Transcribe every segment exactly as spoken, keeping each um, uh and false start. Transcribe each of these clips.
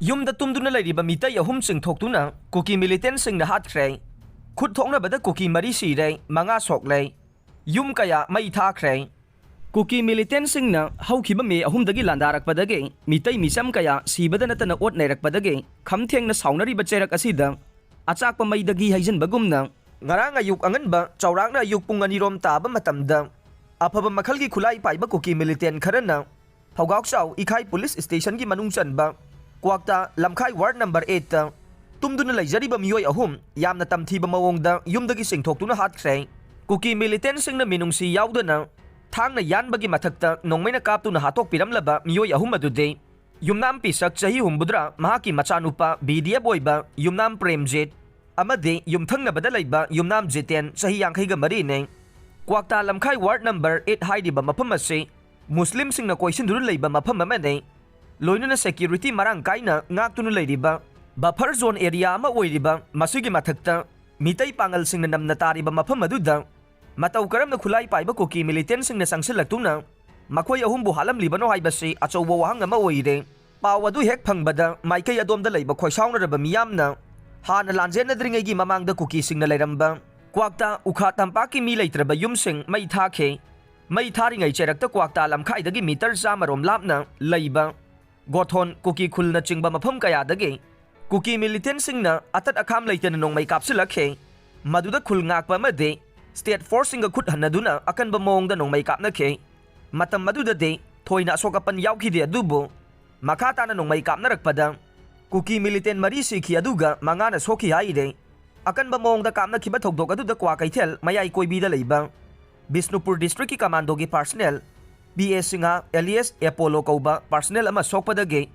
ꯌꯨꯝꯗ ꯇꯨꯝꯗꯨꯅ ꯂꯩꯔꯤꯕ ꯃꯤꯇꯩ ꯑꯍꯨꯝ ꯆꯤꯡꯊꯣꯛꯇꯨꯅ ꯀꯨꯀꯤ ꯃꯤꯂꯤꯇꯦꯟꯁꯤꯡꯅ ꯍꯥꯠꯈ꯭ꯔꯦ꯫ ꯈꯨꯠ ꯊꯣꯛꯅꯕꯗ ꯀꯨꯀꯤ ꯃꯔꯤ ꯁꯤꯔꯦ, ꯃꯉꯥ ꯁꯣꯛꯂꯦ꯫ ꯌꯨꯝ ꯀꯌꯥ ꯃꯩ ꯊꯥꯈ꯭ꯔꯦ꯫ ꯀꯨꯀꯤ ꯃꯤꯂꯤꯇꯦꯟꯁꯤꯡꯅ ꯍꯧꯈꯤꯕ ꯃꯦ ꯑꯍꯨꯝꯗꯒꯤ ꯂꯥꯟꯗꯥꯔꯛꯄꯗꯒꯤ ꯃꯤꯇꯩ ꯃꯤꯆꯝ ꯀꯌꯥ ꯁꯤꯕꯗ ꯅꯠꯇꯅ ꯑꯣꯠ ꯅꯩꯔꯛꯄꯗꯒꯤ ꯈꯝ ꯊꯦꯡꯅ ꯁꯥꯎꯅꯔꯤꯕ ꯆꯩꯔꯛ ꯑꯁꯤꯗ ꯑꯆꯥꯛꯄ ꯃꯩꯗꯒꯤ ꯍꯩꯖꯤꯟꯕꯒꯨꯝꯅ ꯉꯔꯥꯡ ꯑꯌꯨꯛ ꯑꯉꯟꯕ ꯆꯥꯎꯔꯥꯛꯅ ꯑꯌꯨꯛ ꯄꯨꯡ ꯑꯅꯤꯔꯣꯝ ꯇꯥꯕ ꯃꯇꯝꯗ ꯑꯐꯕ ꯃꯈꯜꯒꯤ ꯈꯨꯠꯂꯥꯏ ꯄꯥꯏꯕ ꯀꯨꯀꯤ ꯃꯤꯂꯤꯇꯦꯟ ꯈꯔꯅ ꯐꯧꯒꯥꯎꯆꯥꯎ ꯏꯈꯥꯏ ꯄꯨꯂꯤꯁ ꯁ꯭ꯇꯦꯁꯟꯒꯤ ꯃꯅꯨꯡ ꯆꯟꯕ ꯀ꯭ꯋꯥꯛꯇꯥ ꯂꯝꯈꯥꯏ ꯋꯥꯔꯗ ꯅꯝꯕꯔ ꯑꯩꯠꯇ ꯇꯨꯝꯗꯨꯅ ꯂꯩꯖꯔꯤꯕ ꯃꯤꯑꯣꯏ ꯑꯍꯨꯝ ꯌꯥꯝꯅ ꯇꯝꯊꯤꯕ ꯃꯑꯣꯡꯗ ꯌꯨꯝꯗꯒꯤ ꯆꯤꯡꯊꯣꯛꯇꯨꯅ ꯍꯥꯠꯈ꯭ꯔꯦ꯫ ꯀꯨꯀꯤ ꯃꯤꯂꯤꯇꯦꯟꯁꯤꯡꯅ ꯃꯤꯅꯨꯡꯁꯤ ꯌꯥꯎꯗꯅ ꯊꯥꯡꯅ ꯌꯥꯟꯕꯒꯤ ꯃꯊꯛꯇ ꯅꯣꯡꯃꯩꯅ ꯀꯥꯞꯇꯨꯅ ꯍꯥꯠꯇꯣꯛꯄꯤꯔꯝꯂꯕ ꯃꯤꯑꯣꯏ ꯑꯍꯨꯝ ꯑꯗꯨꯗꯤ ꯌꯨꯝꯅꯥꯝ ꯄꯤꯁꯛ ꯆꯍꯤ ꯍꯨꯝꯐꯨꯇꯔꯥ, ꯃꯍꯥꯛꯀꯤ ꯃꯆꯥꯅꯨꯄꯥ ꯕꯤ ꯗꯤ ꯑꯦꯐ ꯑꯣꯏꯕ ꯌꯨꯝꯅꯥꯝ ꯄ꯭ꯔꯦꯝꯖꯤꯠ, ꯑꯃꯗꯤ ꯌꯨꯝꯊꯪꯅꯕꯗ ꯂꯩꯕ ꯌꯨꯝꯅꯥꯝ ꯖꯤꯇꯦꯟ, ꯆꯍꯤ ꯌꯥꯡꯈꯩꯒ ꯃꯔꯤꯅꯤ꯫ ꯀ꯭ꯋꯥꯛꯇꯥ ꯂꯝꯈꯥꯏ ꯋꯥꯔꯗ ꯅꯝꯕꯔ ꯑꯩꯠ ꯍꯥꯏꯔꯤꯕ ꯃꯐꯝ ꯑꯁꯤ ꯃꯨꯁꯂꯤꯝꯁꯤꯡꯅ ꯀꯣꯏꯁꯤꯟꯗꯨꯅ ꯂꯩꯕ ꯃꯐꯝ ꯑꯃꯅꯤ꯫ ꯂꯣꯏꯅꯅ ꯁꯦꯀ꯭ꯌꯨꯔꯤꯇꯤ ꯃꯔꯥꯡ ꯀꯥꯏꯅ ꯉꯥꯛꯇꯨꯅ ꯂꯩꯔꯤꯕ ꯕꯐꯔ ꯖꯣꯟ ꯑꯦꯔꯤꯌꯥ ꯑꯃ ꯑꯣꯏꯔꯤꯕ ꯃꯁꯤꯒꯤ ꯃꯊꯛꯇ ꯃꯤꯇꯩ ꯄꯥꯉꯜꯁꯤꯡꯅ ꯅꯝꯅ ꯇꯥꯔꯤꯕ ꯃꯐꯝ ꯑꯗꯨꯗ ꯃꯇꯧ ꯀꯔꯝꯅ ꯈꯨꯠꯂꯥꯏ ꯄꯥꯏꯕ ꯀꯨꯀꯤ ꯃꯤꯂꯤꯇꯦꯟꯁꯤꯡꯅ ꯆꯪꯁꯤꯜꯂꯛꯇꯨꯅ ꯃꯈꯣꯏ ꯑꯍꯨꯝꯕꯨ ꯍꯥꯠꯂꯝꯂꯤꯕꯅꯣ ꯍꯥꯏꯕꯁꯤ ꯑꯆꯧꯕ ꯋꯥꯍꯪ ꯑꯃ ꯑꯣꯏꯔꯦ꯫ ꯄꯥꯎ ꯑꯗꯨ ꯍꯦꯛ ꯐꯪꯕꯗ ꯃꯥꯏꯀꯩ ꯑꯗꯣꯝꯗ ꯂꯩꯕ ꯈꯣꯏꯁꯥꯎꯅꯔꯕ ꯃꯤꯌꯥꯝꯅ ꯍꯥꯟꯅ ꯂꯥꯟꯖꯦꯟꯅꯗ꯭ꯔꯤꯉꯩꯒꯤ ꯃꯃꯥꯡꯗ ꯀꯨꯀꯤꯁꯤꯡꯅ ꯂꯩꯔꯝꯕ ꯀ꯭ꯋꯥꯛꯇꯥ ꯎꯈꯥ ꯇꯝꯄꯥꯛꯀꯤ ꯃꯤ ꯂꯩꯇ꯭ꯔꯕ ꯌꯨꯝꯁꯤꯡ ꯃꯩ ꯊꯥꯈꯤ꯫ ꯃꯩ ꯊꯥꯔꯤꯉꯩ ꯆꯩꯔꯛꯇ ꯀ꯭ꯋꯥꯛꯇꯥ ꯂꯝꯈꯥꯏꯗꯒꯤ ꯃꯤꯇꯔ ꯆꯥꯝꯃꯔꯣꯝ ꯂꯥꯞꯅ ꯂꯩꯕ ꯒꯣꯊꯣꯟ, ꯀꯨꯀꯤ ꯈꯨꯜꯅꯆꯤꯡꯕ ꯃꯐꯝ ꯀꯌꯥꯗꯒꯤ ꯀꯨꯀꯤ ꯃꯤꯂꯤꯇꯦꯟꯁꯤꯡꯅ ꯑꯇꯠ ꯑꯈꯥꯝ ꯂꯩꯇꯅ ꯅꯣꯡꯃꯩ ꯀꯥꯞꯁꯤꯜꯂꯛꯈꯤ꯫ ꯃꯗꯨꯗ ꯈꯨꯜ ꯉꯥꯛꯄ ꯑꯃꯗꯤ ꯁ꯭ꯇꯦꯠ ꯐꯣꯔꯁꯁꯤꯡꯒ ꯈꯨꯠ ꯍꯟꯅꯗꯨꯅ ꯑꯀꯟꯕ ꯃꯑꯣꯡꯗ ꯅꯣꯡꯃꯩ ꯀꯥꯞꯅꯈꯤ꯫ ꯃꯇꯝ ꯑꯗꯨꯗꯗꯤ ꯊꯣꯏꯅ ꯑꯁꯣꯛ ꯑꯄꯟ ꯌꯥꯎꯈꯤꯗꯦ, ꯑꯗꯨꯕꯨ ꯃꯈꯥ ꯇꯥꯅ ꯅꯣꯡꯃꯩ ꯀꯥꯞꯅꯔꯛꯄꯗ ꯀꯨꯀꯤ ꯃꯤꯂꯤꯇꯦꯟ ꯃꯔꯤ ꯁꯤꯈꯤ, ꯑꯗꯨꯒ ꯃꯉꯥꯅ ꯁꯣꯛꯈꯤ ꯍꯥꯏꯔꯦ꯫ ꯑꯀꯟꯕ ꯃꯑꯣꯡꯗ ꯀꯥꯞꯅꯈꯤꯕ ꯊꯧꯗꯣꯛ ꯑꯗꯨꯗ ꯀ꯭ꯋꯥꯀꯩꯊꯦꯜ ꯃꯌꯥꯏ ꯀꯣꯏꯕꯤꯗ ꯂꯩꯕ ꯕꯤꯁꯅꯨꯄꯨꯔ ꯗꯤꯁꯇ꯭ꯔꯤꯛꯀꯤ ꯀꯃꯥꯟꯗꯣꯒꯤ personnel B A Singh alias Apollo ꯀꯧꯕ ꯄꯥꯔꯁꯅꯦꯜ ꯑꯃ ꯁꯣꯛꯄꯗꯒꯤ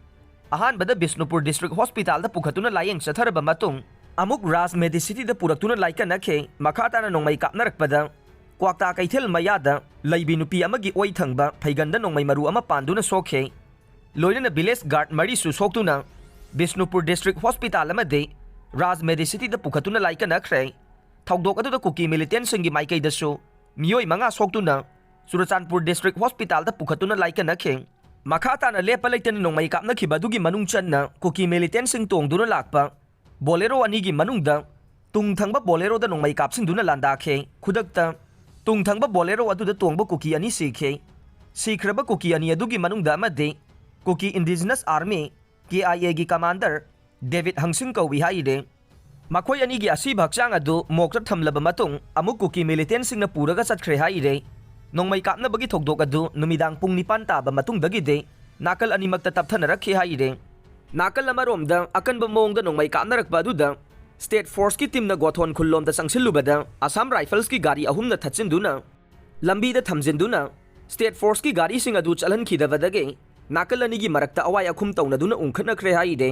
ꯑꯍꯥꯟꯕꯗ ꯕꯤꯁꯅꯨꯄꯨꯔ ꯗꯤꯁꯇ꯭ꯔꯤꯛ ꯍꯣꯁꯄꯤꯇꯥꯜꯗ ꯄꯨꯈꯠꯇꯨꯅ ꯂꯥꯌꯦꯡ ꯆꯠꯊꯔꯕ ꯃꯇꯨꯡ ꯑꯃꯨꯛ ꯔꯥꯖ ꯃꯦꯗꯤꯁꯤꯇꯤꯗ ꯄꯨꯔꯛꯇꯨꯅ ꯂꯥꯏꯀꯠꯅꯈꯤ꯫ ꯃꯈꯥ ꯇꯥꯅ ꯅꯣꯡꯃꯩ ꯀꯥꯞꯅꯔꯛꯄꯗ ꯀ꯭ꯋꯥꯛꯇꯥ ꯀꯩꯊꯦꯜ ꯃꯌꯥꯗ ꯂꯩꯕꯤ ꯅꯨꯄꯤ ꯑꯃꯒꯤ ꯑꯣꯏ ꯊꯪꯕ ꯐꯩꯒꯟꯗ ꯅꯣꯡꯃꯩ ꯃꯔꯨ ꯑꯃ ꯄꯥꯟꯗꯨꯅ ꯁꯣꯛꯈꯤ꯫ ꯂꯣꯏꯅꯅ ꯚꯤꯂꯦꯖ ꯒꯥꯔꯗ ꯃꯔꯤꯁꯨ ꯁꯣꯛꯇꯨꯅ ꯕꯤꯁꯅꯨꯄꯨꯔ ꯗꯤꯁꯇ꯭ꯔꯤꯛ ꯍꯣꯁꯄꯤꯇꯥꯜ ꯑꯃꯗꯤ ꯔꯥꯖ ꯃꯦꯗꯤꯁꯤꯇꯤꯗ ꯄꯨꯈꯠꯇꯨꯅ ꯂꯥꯏꯀꯠꯅꯈ꯭ꯔꯦ꯫ ꯊꯧꯗꯣꯛ ꯑꯗꯨꯗ ꯀꯨꯀꯤ ꯃꯤꯂꯤꯇꯦꯟꯁꯤꯡꯒꯤ ꯃꯥꯏꯀꯩꯗꯁꯨ ꯃꯤꯑꯣꯏ ꯃꯉꯥ ꯁꯣꯛꯇꯨꯅ ꯆꯨꯔꯆꯥꯟꯄꯨꯔ ꯗꯤꯁꯇ꯭ꯔꯤꯛ ꯍꯣꯁꯄꯤꯇꯥꯜꯗ ꯄꯨꯈꯠꯇꯨꯅ ꯂꯥꯏꯀꯠꯅꯈꯤ꯫ ꯃꯈꯥ ꯇꯥꯅ ꯂꯦꯞꯄ ꯂꯩꯇꯅ ꯅꯣꯡꯃꯩ ꯀꯥꯞꯅꯈꯤꯕ ꯑꯗꯨꯒꯤ ꯃꯅꯨꯡ ꯆꯟꯅ ꯀꯨꯀꯤ ꯃꯤꯂꯤꯇꯦꯟꯁꯤꯡ ꯇꯣꯡꯗꯨꯅ ꯂꯥꯛꯄ ꯕꯣꯂꯦꯔꯣ ꯑꯅꯤꯒꯤ ꯃꯅꯨꯡꯗ ꯇꯨꯡ ꯊꯪꯕ ꯕꯣꯂꯦꯔꯣꯗ ꯅꯣꯡꯃꯩ ꯀꯥꯞꯁꯤꯟꯗꯨꯅ ꯂꯥꯟꯗꯥꯈꯤ꯫ ꯈꯨꯗꯛꯇ ꯇꯨꯡ ꯊꯪꯕ ꯕꯣꯂꯦꯔꯣ ꯑꯗꯨꯗ ꯇꯣꯡꯕ ꯀꯨꯀꯤ ꯑꯅꯤ ꯁꯤꯈꯤ꯫ ꯁꯤꯈ꯭ꯔꯕ ꯀꯨꯀꯤ ꯑꯅꯤ ꯑꯗꯨꯒꯤ ꯃꯅꯨꯡꯗ ꯑꯃꯗꯤ ꯀꯨꯀꯤ ꯏꯟꯗꯤꯖꯤꯅꯁ ꯑꯥꯔꯃꯤ, ꯀꯦ ꯑꯥꯏ ꯑꯦꯒꯤ ꯀꯃꯥꯟꯗꯔ ꯗꯦꯕꯤꯠ ꯍꯪꯁꯤꯡ ꯀꯧꯏ ꯍꯥꯏꯔꯦ꯫ ꯃꯈꯣꯏ ꯑꯅꯤꯒꯤ ꯑꯁꯤꯕ ꯍꯛꯆꯥꯡ ꯑꯗꯨ ꯃꯣꯛꯇ ꯊꯝꯂꯕ ꯃꯇꯨꯡ ꯑꯃꯨꯛ ꯀꯨꯀꯤ ꯃꯤꯂꯤꯇꯦꯟꯁꯤꯡꯅ ꯄꯨꯔꯒ ꯆꯠꯈ꯭ꯔꯦ ꯍꯥꯏꯔꯦ꯫ ꯅꯣꯡꯃꯩ ꯀꯥꯞꯅꯕꯒꯤ ꯊꯧꯗꯣꯛ ꯑꯗꯨ ꯅꯨꯃꯤꯗꯥꯡ ꯄꯨꯡ ꯅꯤꯄꯥꯟ ꯇꯥꯕ ꯃꯇꯨꯡꯗꯒꯤꯗꯤ ꯅꯥꯀꯜ ꯑꯅꯤꯃꯛꯇ ꯇꯞꯊꯅꯔꯛꯈꯤ ꯍꯥꯏꯔꯦ꯫ ꯅꯥꯀꯜ ꯑꯃꯔꯣꯝꯗ ꯑꯀꯟꯕ ꯃꯑꯣꯡꯗ ꯅꯣꯡꯃꯩ ꯀꯥꯞꯅꯔꯛꯄ ꯑꯗꯨꯗ ꯁ꯭ꯇꯦꯠ ꯐꯣꯔꯁꯀꯤ ꯇꯤꯝꯅ ꯒꯣꯊꯣꯟ ꯈꯨꯜꯂꯣꯝꯗ ꯆꯪꯁꯤꯜꯂꯨꯕꯗ ꯑꯁꯥꯝ ꯔꯥꯏꯐꯜꯁꯀꯤ ꯒꯥꯔꯤ ꯑꯍꯨꯝꯅ ꯊꯠꯆꯤꯟꯗꯨꯅ ꯂꯝꯕꯤꯗ ꯊꯝꯖꯤꯟꯗꯨꯅ ꯁ꯭ꯇꯦꯠ ꯐꯣꯔꯁꯀꯤ ꯒꯥꯔꯤꯁꯤꯡ ꯑꯗꯨ ꯆꯠꯍꯟꯈꯤꯗꯕꯗꯒꯤ ꯅꯥꯀꯜ ꯑꯅꯤꯒꯤ ꯃꯔꯛꯇ ꯑꯋꯥꯏ ꯑꯈꯨꯝ ꯇꯧꯅꯗꯨꯅ ꯎꯪꯈꯠꯅꯈ꯭ꯔꯦ ꯍꯥꯏꯔꯦ꯫